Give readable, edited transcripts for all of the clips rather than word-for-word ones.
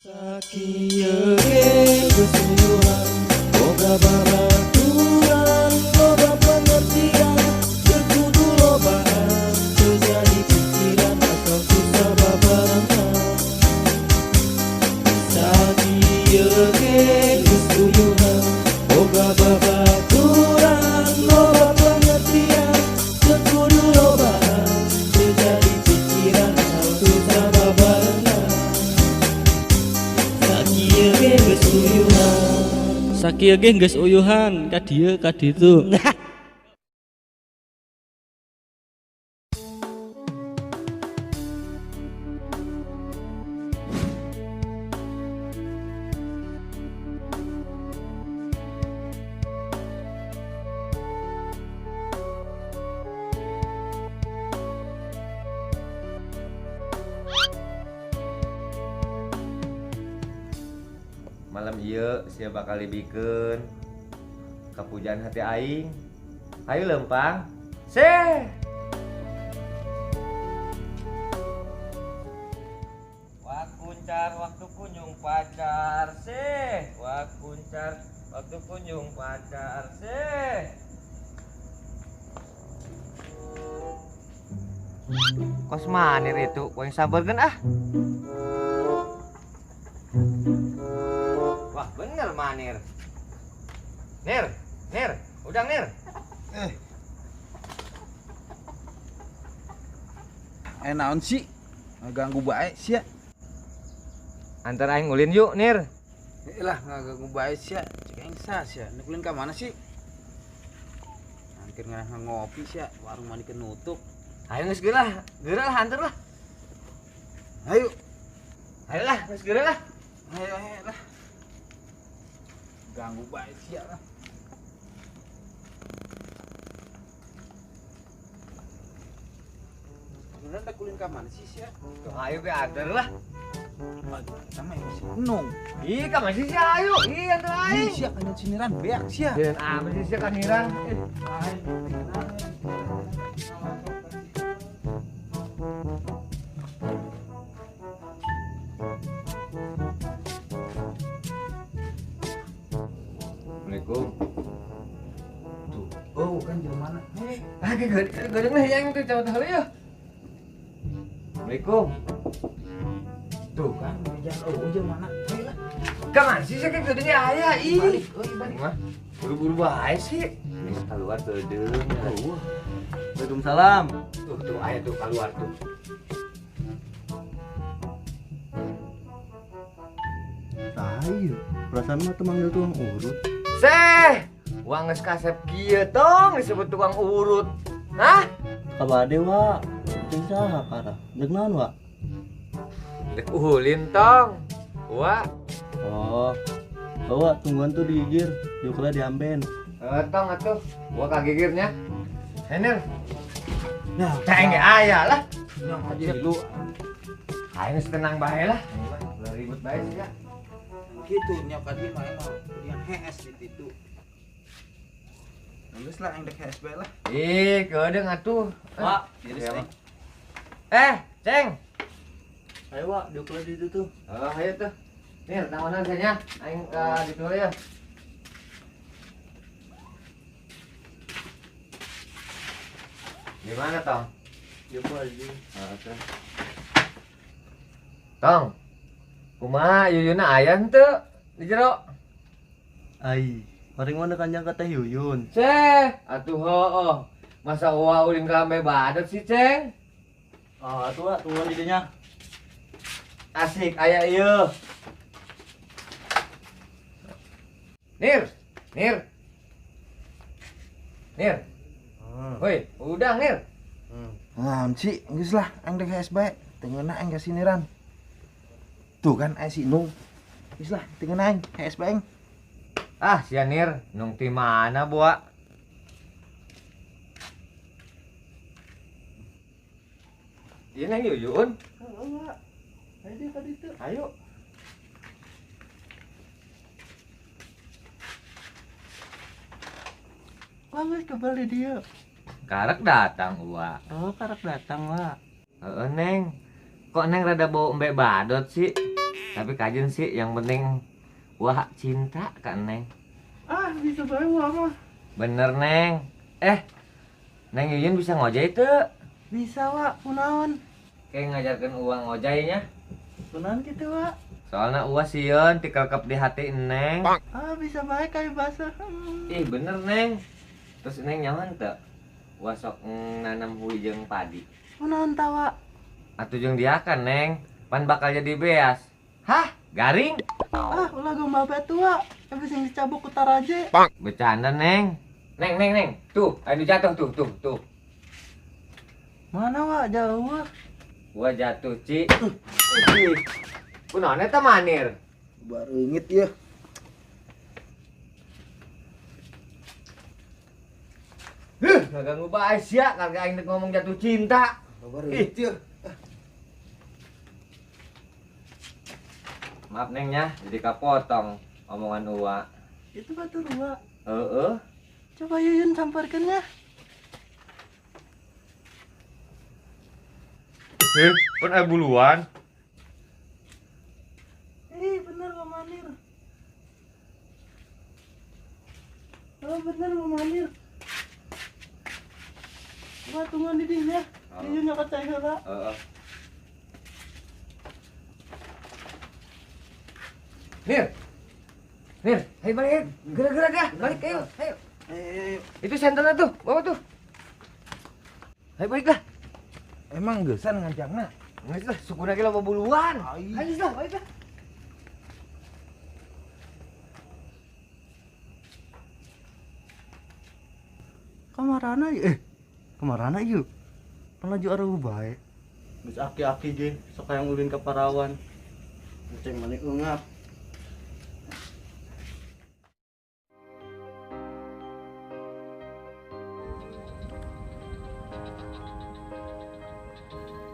Sakieu ge geus uyuhan, boga babaturan, loba pengertian, teu kudu lobaan, teu jadi pikiran asal susah babarengan. Sakieu ge geus uyuhan, boga babaturan, loba pengertian, teu kudu lobaan, teu jadi pikiran asal susah babarengan. Sakieu ge geus uyuhan. Sakieu ge geus uyuhan ka dieu ka ditu. Malam ieu sia bakal dibikeun kapujaan hati aing. Hayu lempang. Seh. Wakuncar waktu kunjung pacar seh. Wakuncar waktu kunjung pacar seh. Kos manir itu, ku yang sabarkeun ah. Wah, bener manir. Nir, Nir, udang Nir. Naon sih? Ngaganggu bae sia. Antar aing ulin yuk, Nir. Lah, ngaganggu bae sia. Cek aing sah sia. Nek ulin ka mana sih? Hampir ngarah ngopi sia, warung mani kenutup. Ayo geus geura, geura lah antar lah. Ayo. Ayo lah, geus geura lah. Ayo, ayo lah. Ganggu bae sia lah. Beneran dak ulin ka mana sih sia? Tuh, ayo ge antar lah. Aduh, sama yang masih nung. Ih, ka mana sih sia ayo? Ih, antar aing. Ih, sia kana siniran beak sia. Jangan amat sih sia kaniran. Assalamualaikum. Tuh, oh kan jelema mana? Ah, geudeung lah yang teh cabut heula ya. Assalamualaikum. Tuh kan, jangan oh jelema mana? Hei lah. Ka mana sih sia geudeung aya ih. Balik, euy balik. Mah, buru-buru bae sih. Geus keluar geudeung. Waalaikumsalam. Tuh, tuh aya tuh keluar tuh. Ayo, perasaan mah teu manggil tukang urut. Seh, uang geus kasep kieu tong disebut tukang urut. Hah? Kabade wa, jeung saha parah? Deuk naon wa? Dek ulin tong. Wa. Oh. Bawa tungguan tuh digigir, diukulnya diamben. Tong atuh, gua kagigirnya. Henir. Nah, ceng ge aya lah. Nah, aja lu. Aing geus tenang bae lah. Ulah ribut bae sih ya. Gitu nya ka dieu mah emang yang hees di ditu. Geus lah aing dek hees bae lah. Ih, keudeung atuh. Wak, Iris aing. Ceng. Ayo Wak, diukulnya di ditu tuh. Oh, ayo tuh. Nir, naonan nya? Aing ka ditu ya. Di mana, Tong? Di apa aja? Oh, tuh. Tong. Kumaha Yuyuna aya henteu di jero? Ai, paling mana kanjang ka Teh Yuyun. Ceh, atuh heueuh. Masa uwa ulin ka lambe badut sih, Ceng? Oh, atuh Wak, tungguan di dinya. Asik aya ieu. Nir, Nir. Nir. Woi, udang Nir. Nah, sih, geus lah, aing dek hees bae. Teu ngeunah aing ka siniran. Tuh kan aya si Nung. Geus lah, teu ngeunah aing, hees bae aing. Ah, sia Nir, Nung ti mana boa? Ieu Neng Yuyun. Heeh, Wak. Ayo dia ka ditu. Ayo. Wah, geus kembali dia. Karek datang uwa. Oh, karek datang, Wak. Heeh, Neng. Kok Neng rada bau embe badot sih? Tapi kajen sih yang penting wah cinta ka Neng. Ah, bisa bae wah mah. Bener, Neng. Neng Yuyun bisa ngojek teu? Bisa, Wak. Kunaon? Kayak ngajarkeun uang ngojainya. Kunaon kitu, Wak? Soalnya uwa sieun tikelkep di hati Neng. Ah, bisa bae kayak bahasa. Ih, bener, Neng. Terus Neng nyaman teu? Uwa sok nanam hui jeung padi. Kunaon ta, Wak? Atuh jeung diakan, Neng. Pan bakal jadi beas. Hah? Garing? Ah, ulah gombal bae tua. Habis yang dicabuk ku taraje. Bercanda, Neng. Neng, Neng, Neng. Tuh, ayo jatuh tuh, tuh, tuh. Mana, Wak? Jauh, Wak. Gua jatuh, Ci. Kunaon eta manir? Bareungit ya. Huh, ngaganggu bae sia, karga aing ngomong jatuh cinta. Bareungit ya. Maaf Neng ya, jadi kapotong omongan uwa. Itu batur uwa. Heeh. Coba Yuyun samparkeun ya. Pun aya buluan. Bener Pak Manir. Oh, bener Pak Manir. Wah, tungguan di dinya. Yuyun nyokot cai heula. Heeh. Nir. Nir, ayo balik. Gerak-gerak ya, balik ayo, ayo. Ayo. Itu senternya tuh, bawa tuh. Ayo balik lah. Emang geusan ngajakna? Geus lah, sukuna ge loba buluan. Ayo lah, balik lah. Kamarana ieu? Kamarana ieu? Panlaju areuh bae. Geus aki-aki ge sok hayang ulin ka parawan. Ceng maneh eungap.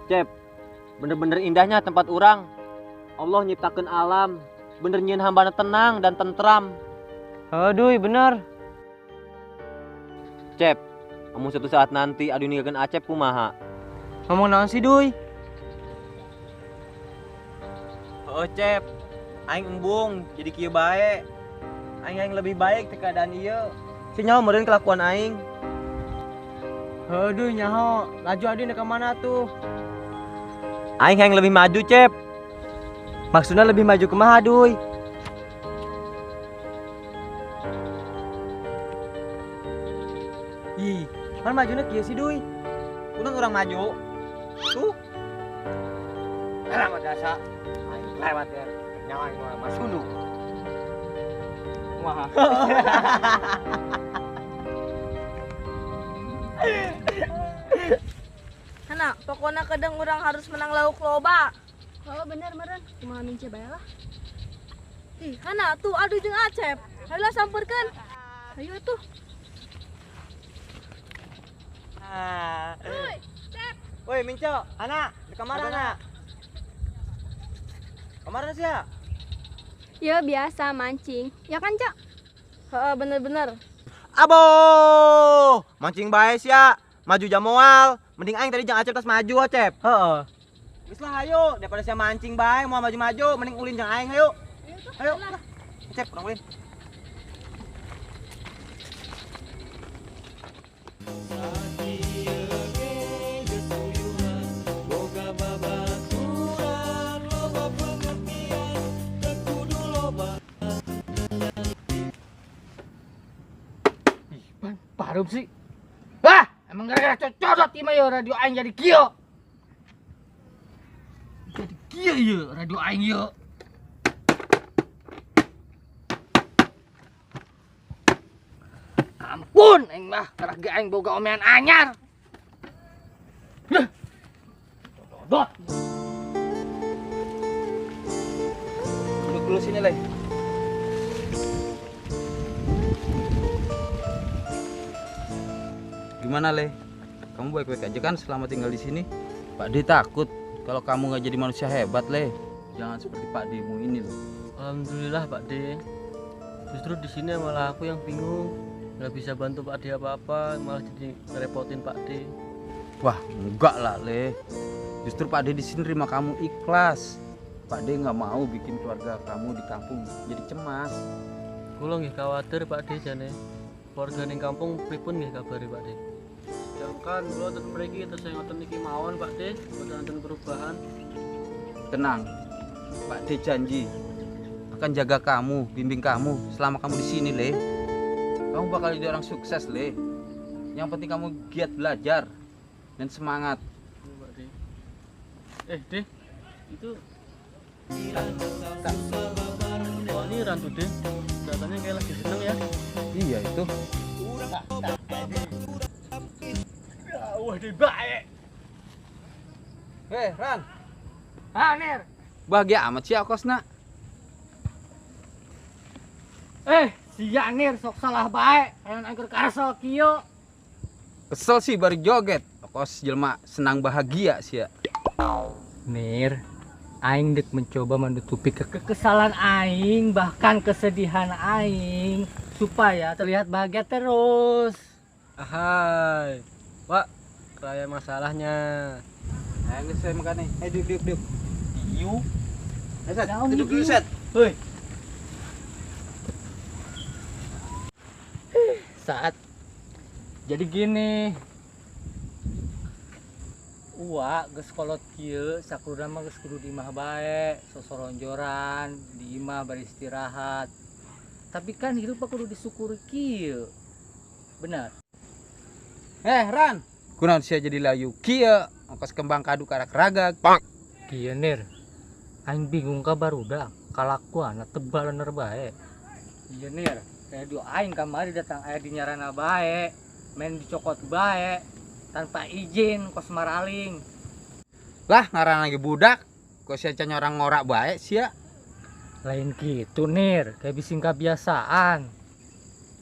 Cep, bener-bener indahnya tempat urang. Allah nyiptakeun alam, bener nyieun hambana tenang dan tentram. Aduh, bener. Cep, amun suatu saat nanti adu ninggalkeun Acep kumaha? Ngomong naon sih, Duy? Oh, Cep, aing embung jadi kieu bae. Aing aing lebih baik teh keadaan ieu. Si nyaho meureun kelakuan aing. Aduh, nyaho, laju adu ka mana tuh? Aing yang lebih maju, Cep. Maksudnya lebih maju kumaha, Duy? Ih, kan majunya kieu sih, Duy. Kunaon urang maju? Tuh. Era mah jasa. Aing lewat ya. Nyawa aing mah masunduk. Kumaha? Hana, pokoknya kadang orang harus menang lauk loba. Oh bener meren, kumaha mince bae lah. Ih, Hana tuh adu jeung Acep. Ayolah samperkeun. Ayo tuh. Woi, Cep. Woi, Minco, Hana, di kamar Hana. Kamar sia? Ya biasa mancing. Ya kan, Cak? Heeh, bener-bener. Abo, mancing bae sia. Maju jamoal. Mending aing tadi jeung Acep tas maju, Acep. Heeh. Geus lah ayo, daripada sia mancing bae mau maju-maju, mending ulin jeung aing ayo. Ayo. Acep, urang ulin. Ih, barum sih. Wah, emang gara-gara cocodot ieu mah yo radio aing jadi kieu. Jadi kieu ieu radio aing ieu. Ampun aing mah karena ge aing boga omean anyar. Heh. Cocodot. Duduk dulu sini, Leh. Gimana, Le? Kamu baik-baik aja kan selama tinggal di sini? Pak D takut kalau kamu nggak jadi manusia hebat, Le. Jangan seperti Pak D-mu ini loh. Alhamdulillah, Pak D. Justru di sini malah aku yang bingung. Nggak bisa bantu Pak D apa-apa, malah jadi ngerepotin Pak D. Wah, enggak lah, Le. Justru Pak D di sini terima kamu ikhlas. Pak D nggak mau bikin keluarga kamu di kampung jadi cemas. Kula nggih khawatir, Pak D, jane. Keluarga ning kampung pripun nggih kabare, Pak D? Sedangkan kula ten mriki tesih ngoten niki mawon, Pak D, mboten wonten perubahan. Tenang, Pak D janji akan jaga kamu, bimbing kamu selama kamu di sini, Le. Kamu bakal jadi orang sukses, Le. Yang penting kamu giat belajar dan semangat. Pak D. Eh, D. Itu wah, ini Rantu, D. Kelihatannya kayak lagi seneng ya. Iya itu. Wah, di bae. Eh, Ran. Ah, Nir. Bahagia amat sih akosna. Eh, sia Nir sok salah bae. Ayo aing keur karesel kieu. Kesel sih bari joget. Kos jelma senang bahagia sih ya. Nir, aing dek mencoba menutupi kekesalan aing, bahkan kesedihan aing supaya terlihat bahagia terus. Ahai. Pak, kayak masalahnya. Ayo geus saya makan nih. Eh, diuk diuk diuk. Diuk. Eh, Set, Naon duduk dulu, diuk? Set. Hoi. Saat jadi gini, Uwa geus kolot kieu sakurna mah geus kudu di imah bae, sosoronjoran di imah bari istirahat. Tapi kan hidup mah kudu disyukuri kieu. Benar. Eh, Ran. Kunaon sia jadi layu kieu? Ongkos kembang kadu karak ragag. Kieu Nir. Aing bingung ka barudak, kalakuan tebal bener bae. Iya Nir, radio aing kamari datang aya di nyarana bae, main dicokot bae tanpa izin kos maraling. Lah, ngaran lagi budak. Kok sia can orang ngorak bae sia? Lain gitu Nir, kayak bising kebiasaan.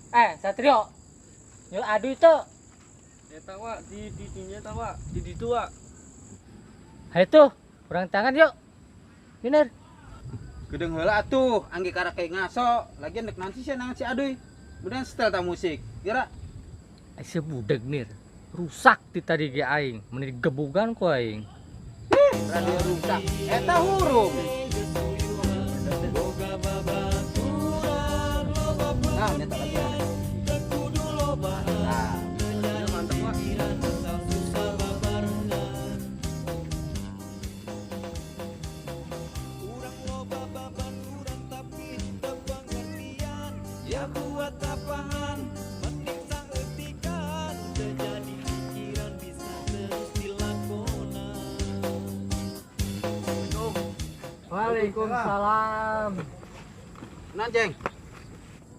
Eh, Satrio. Yuk adu itu. Eta, Wak, di dinya ta, Wak. Di ditu, Wak. Hayo tuh, kurang tangan yuk. Yuk, Nir. Gedeng heula atuh, angge karak kayak ngaso. Lagian dek nanti sia nangan si Aduy. Kemudian setel ta musik. Kira Ai budeg Nir. Rusak ti tadi ge aing, meni digebugan ku aing. Radio rusak. Eta hurung. Nah, nyata lagi. Nah, Ya, mantep, Wak. Ya buat apaan, mending saeutikan terjadi pikiran bisa terus dilakonan. Waalaikumsalam. Nah, Ceng.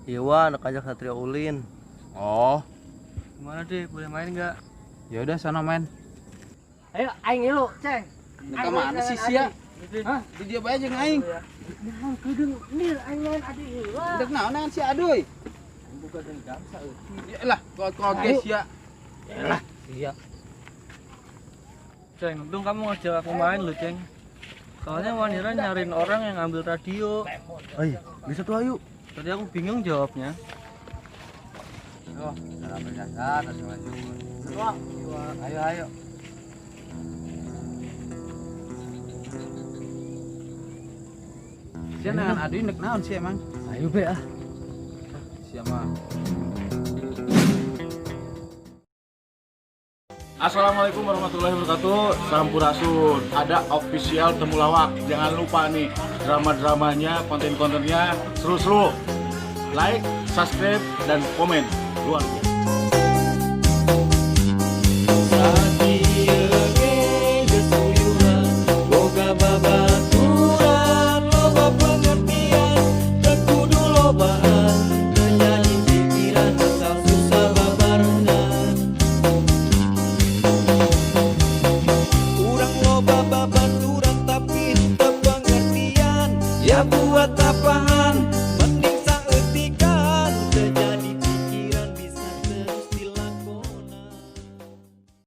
Iya, Wak, anak ajak Satria ulin. Oh, Gimana, D? Boleh main nggak? ya udah sana main. Ayo aing ngilu, Ceng. Ini ke mana sih sia? Hah? Di dia bae jeung aing. Naon kedeung Nir aing lain adi heula. Dek naon nangan si Aduy? Buka dendam saeutik. Ya lah, kolot-kolot Ayo. ge sia. Yalah, iya. Ceng, untung kamu ngajak aku main loh, Ceng. Soalnya Wanira nyariin orang yang ngambil radio. Ayo, bisa tuh ayo. Tadi aku bingung jawabnya. Oh, salam berjasa, Ayo, ayo. Sia nangan Aduy nek naon sih emang? Ayo be ah. Sia mah. Assalamualaikum warahmatullahi wabarakatuh. Sampurasun. Ada official Temulawak. Jangan lupa nih drama-dramanya, konten-kontennya seru-seru. Like, subscribe, dan komen. Luar biasa.